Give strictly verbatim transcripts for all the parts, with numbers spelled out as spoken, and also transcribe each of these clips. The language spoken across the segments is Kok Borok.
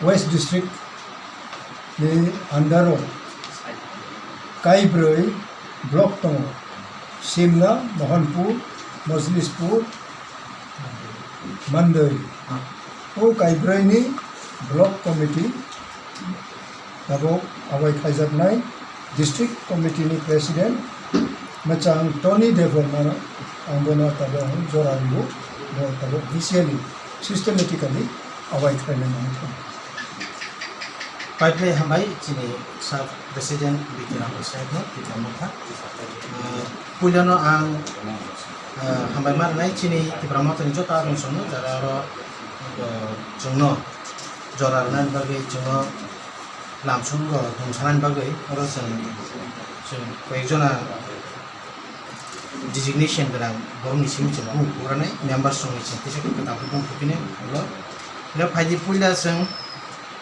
West District ni under o kaibrwi block tongo, Simna, Mohanpur, Mojlispur, Mandoi. O kaibrwi ni block committee tabuk abai khaijaknai district committee ni president mwchang Tony Debbarma no ang bono tabuk ang jora rwo, bo tabuk officially, systematically abai khainai manwi thangkha. Paiphai hambai chini sub president B K Rambhai sahib no, Tipra Motha. Ah, puilano ang, ah, hambai ma rwnai chini Tipra Motha ni joto adong songno, jara oro, ah, chwngno jora rwnani bagwi, chwngno lamsong rok thumsanani bagwi oro chwng, chwng koyekjona designation gwnang borokni simi chwng bung kuranai members rokni chwng kisa khe kwtal khe bung kupinai ulo. Hwnkhe phaidi puila chwng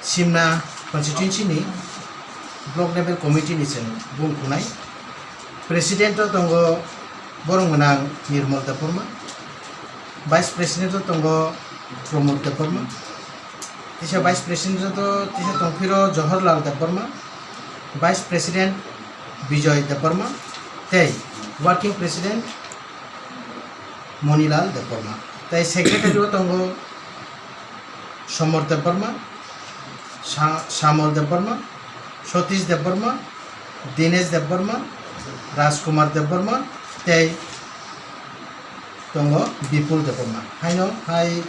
Simna constituency ni block level committee ni chwng bung kunai. President o tongo borok gwnang Nirmal Debbarma, vice president o tongo Pramod Debbarma, tisa vice president o tisa tongphiro Jawaharlal Debbarma, vice president Bijoy Debbarma, tei working president Monilal Debbarma. Tei secretary o tongo Somor Debbarma, Sa-, Samol Debbarma, Satish Debbarma, Dinesh Debbarma, Rajkumar Debbarma tei tongo Bipul Debbarma. Haino hai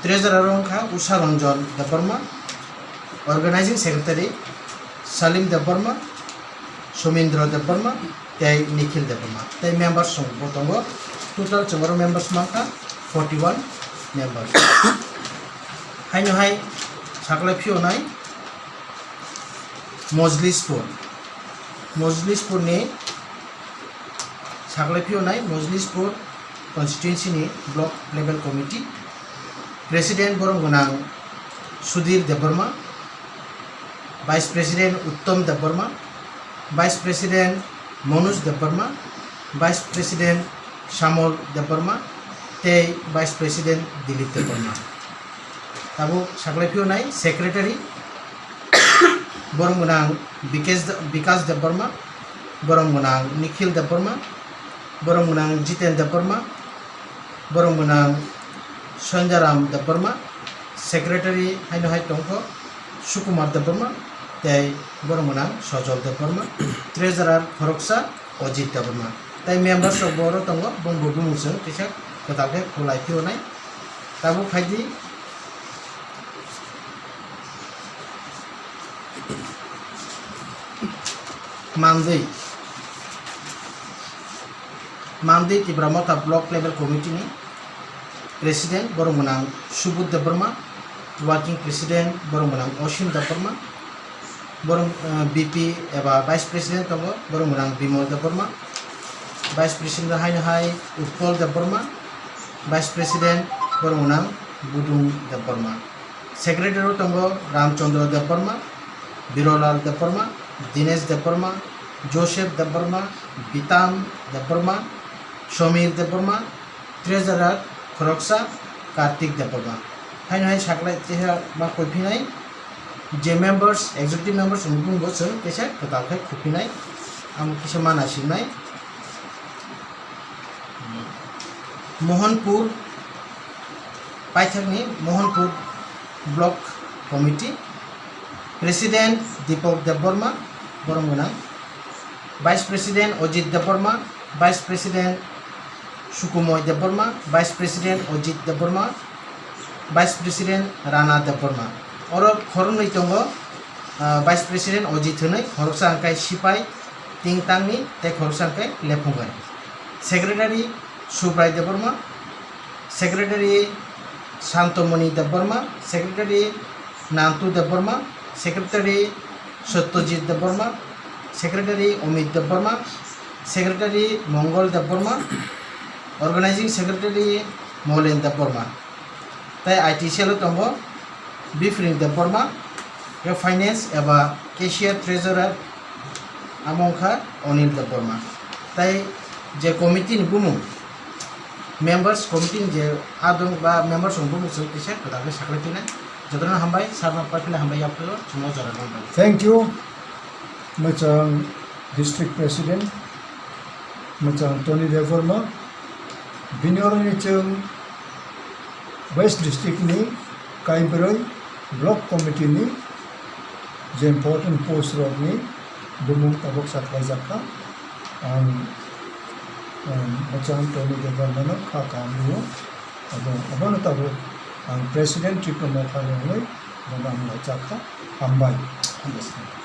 treasurer wngkha Usha Ranjan Debbarma, organizing secretary Salim Debbarma, Somindra Debbarma tei Nikhil Debbarma tei members rok bo tongo. Total chwng oro members mankha forty one members. Haino hai saklai phiyonai Mojlispur, Mojlispur ni saklai phiyonai Mojlispur constituency ni block level committee president borok gwnang Sudhir Debbarma, vice president Uttam Debbarma, vice president Manoj Debbarma, vice president Samol Debbarma tei vice president Dilip Debbarma. Tabuk saklai phiyonai secretary borok gwnang Bikesh De-, Bikash Debbarma, borok gwnang Nikhil Debbarma, borok gwnang Jiten Debbarma, borok gwnang Sanjaram Debbarma, secretary haino hai tongkho Sukumar Debbarma tei borok gwnang Sojol Debbarma, treasurer khoroksa Ojit Debbarma tei members rok bo oro tongo, bongbo bumung chwng kisa kwtal khe khulai phiyonai. Tabuk phaidi Mandwi, Mandwi Tipra Motha Block Level Committee ni President borok gwnang Subudh Debbarma, Working President borok gwnang Osim Debbarma, borok, eh, V P eba Vice President tongo, borok gwnang Bimal Debbarma, Vice President haino hai Utpal Debbarma, Vice President borok gwnang Budung Debbarma. Secretary o tongo Ramchandra Debbarma, Birolal Debbarma, Dinesh Debbarma, Joseph Debbarma, Bitam Debbarma, Somir Debbarma, treasurer khoroksa Kartik Debbarma. Haino hai saklai teha ma koi phinai je members, executive members ni bumung bo chwng teisa kwtal khe khupinai, amo kisa mana sinai. Mohanpur, paithakni Mohanpur Block Committee, President Deepak Debbarma, borok gwnang, Vice President Ajit Debbarma, Vice President Sukumoy Debbarma, Vice President Ajit Debbarma, Vice President Rana Debbarma. Oro khoroknwi tongo, ah, Vice President Ajit hwnwi, khoroksa hwnkhe Sipai Tingtangni tei khoroksa hwnkhe Lephungai. Secretary Subrai Debbarma, Secretary Santomoni Debbarma, Secretary Nantu Debbarma, Secretary Satyajit Debbarma, Secretary Amit Debbarma, Secretary Mongol Debbarma, Organizing Secretary Molen Debbarma. Tei I T cell o tongo Bipring Debbarma, tei Finance eba Cashier Treasurer amo wngkha Anil Debbarma. Tei je committee ni bumung, members committee ni je adong ba members rok bumung chwng kisa kwtal khe saklai phinai. Jotono hambai, sir no paipili hambai yaphaio, chwngno jora rwbai. Thank you, Mwchang District President, Mwchang Tony Debbarma. Bini oroni chwng West District ni Kaibroi Block Committee ni je important post rok ni bumung tabuk sa khlaijak kha. Ang, ang Mwchang Tony Debbarma no kha kaham rwo. Abo, abono tabuk ang President Tripura Motha ni hwnwi bono ang laijak kha. Hambai. Hambai sir.